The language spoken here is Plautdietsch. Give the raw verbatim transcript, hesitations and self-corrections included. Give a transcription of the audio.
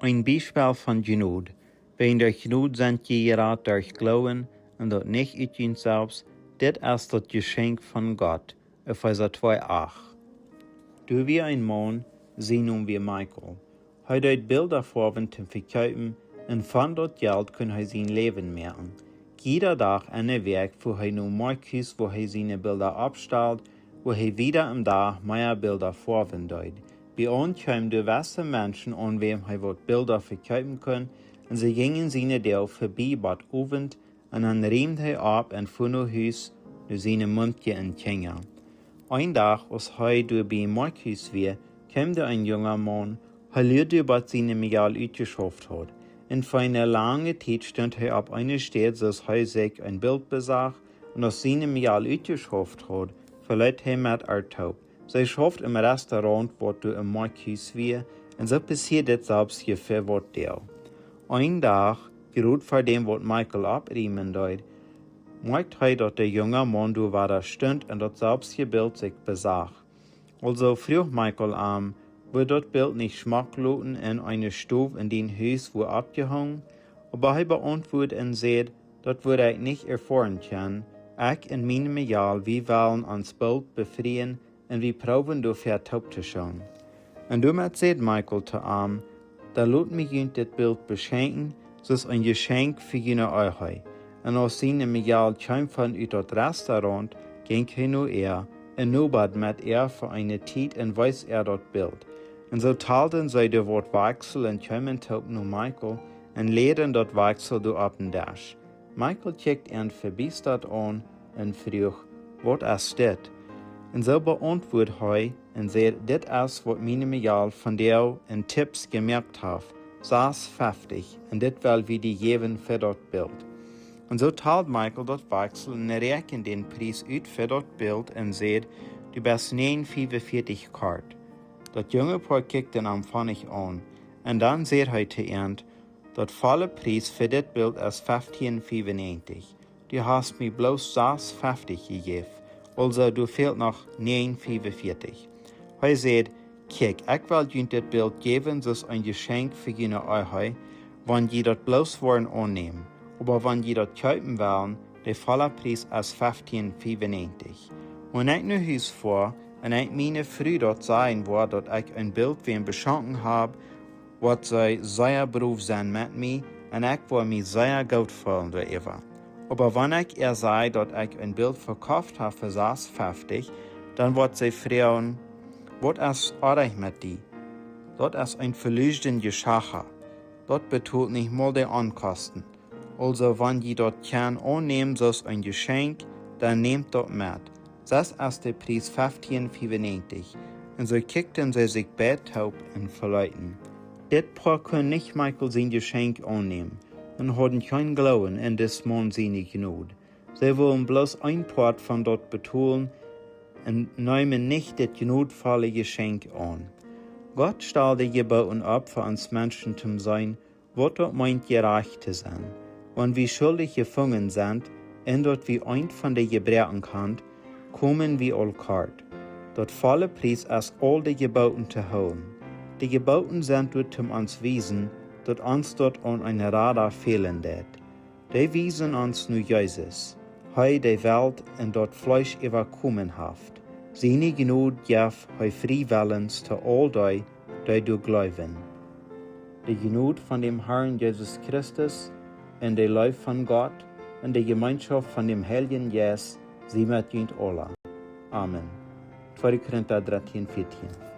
Een Biespel von Jnod. Wäajen derch Jnod sent jie jerat derch Gloowen, un daut nich ut junt selfst, dit es daut Jeschenkj von Gott. Efeesa twee acht. Doa wia een Maun, sien Nomen wia Michael. Hee deed Bilda foawen toom vekjeepen, un von daut Jelt kunn hee sien Läwen moaken. Jieda Dach enne Wäakj fua hee no Markthus, wua hee siene Bilda oppstald, wua hee wieda em Dach mea Bilda foawen deed. Bie am kjeemen doa jewesse Menschen aun, wäm hee waut Bilda vekjeepen kunn, un see jinjen siene Däa verbie bat Owent, un dan riemd hee opp un fua no Hus, no siene Mumkje un Kjinja. Een Dach, aus hee doa bie Markthus wia, kjeem doa een junga Maun, hee luad doa, bat siene Mejal utjeschauft haud. Un fa eene lange Tiet stunt hee opp eene Städ, soo aus hee sikj een Bilt besach, un aus siene Mejal utjeschauft haud, veleet hee met ar toop. See schauft em Restaurant, waut doa em Markthus wia, un soo passieed dit selfstje fa waut Deel. Een Dach, jrod ver däm, waut Michael oppriemen deed, moakjt hee, daut de junga Maun doa wada stunt un daut selfstje Bilt sikj besach. Aulsoo fruach Michael am: "Wudd daut Bilt nich schmock loten en eene Stow en dien Hus woaren oppjehongen?" Oba hee beauntwuad un säd: "Daut wudd ekj nich erfoaren kjennen. Ekj un miene Mejal, wie wellen ons Bilt befrieen un wie proowen doafäa toop to schonen." Un doamet säd Michael to am: "Dan lot mie junt dit Bilt beschenkjen, soo aus een Jeschenkj fa june Ehe." Un aus siene Mejal kjeem von ut daut Restaurant, jinkj hee no äa un nobad met äa fa eene Tiet un wees äa daut Bilt. Un soo talden see doa waut Wakjsel un kjeemen toop no Michael un läden daut Wakjsel doa opp dän Desch. Michael kjikjt an vebiestat aun un fruach: "Waut es dit?" Un soo beauntwuad hee un säd: "Dit es waut miene Mejal von däa en Tipps jemoakt haft, sas feftich, un dit well wie die jäwen fa daut Bilt." Un soo tald Michael daut Wakjsel un räakjend dän Pries ut fa daut Bilt un säd: "Du best näajen fiewunvieetich kort." Daut junge Poa kjikjt am funny aun, un dan säd hee to an: "Daut volle Pries fa dit Bilt es feftieen fiewunäajentich. Du hast mie bloos sas feftich jejäft, aulsoo doa fält noch näajen fiewunvieetich." Hee säd: "Kjikj, ekj well junt dit Bilt jäwen soo aus een Jeschenkj fa june Ehe, wan jie daut bloos woaren aunnämen. Oba wan jie daut kjeepen wellen, de volle Pries es feftieen fiewunäajentich. Wan ekj no Hus foa un ekj miene Fru daut sajen woa, daut ekj een Bilt wäm beschonken hab, woat see sea brow sennen met mie, un ekj woa mie sea goot feelen doaräwa. Oba wan ekj äa saj, daut ekj een Bilt vekoft hab fa sas feftich, dan woat see froagen: Waut es oajch met die? Daut es een veluschden Jeschacha. Daut betolt nich mol de Onkosten. Aulsoo, wan jie daut kjennen aunnämen soo aus een Jeschenkj, dan nämt daut met. Sas es de Pries feftieen fiewunäajentich." Un soo kjikjten see sikj beid toop un veleeten. Dit Poa kunn nich Michael sien Jeschenkj aunnämen un hauden kjeen Gloowen en dis Maun siene Jnod. See wullen bloos een Poat von daut betolen un neemen nich dit jnodvolle Jeschenkj aun. Gott stald de Jebooten opp, fa ons Menschen toom seenen, waut daut meent, jerajcht to sennen. Wan wie schuldich jefungen sent un daut wie eent von de Jebroaken haben, komen wie aul kort. Daut volle Pries es, aul de Jebooten to hoolen. De Jebooten sent doa toom ons wiesen, daut ons daut aun een Rada fälen deit. Dee wiesen ons no Jesus, hee, dee Welt un daut Fleesch äwakomen haft. Siene Jnod jeft hee friewellens to aul dee, dee doa jleewen. De Jnod von däm Harn Jesus Christus un de Leew von Gott un de Jemeenschoft von däm Heiljen Jeist sie met junt aula. Amen. Tweede Korinta dartieen, vieetieen.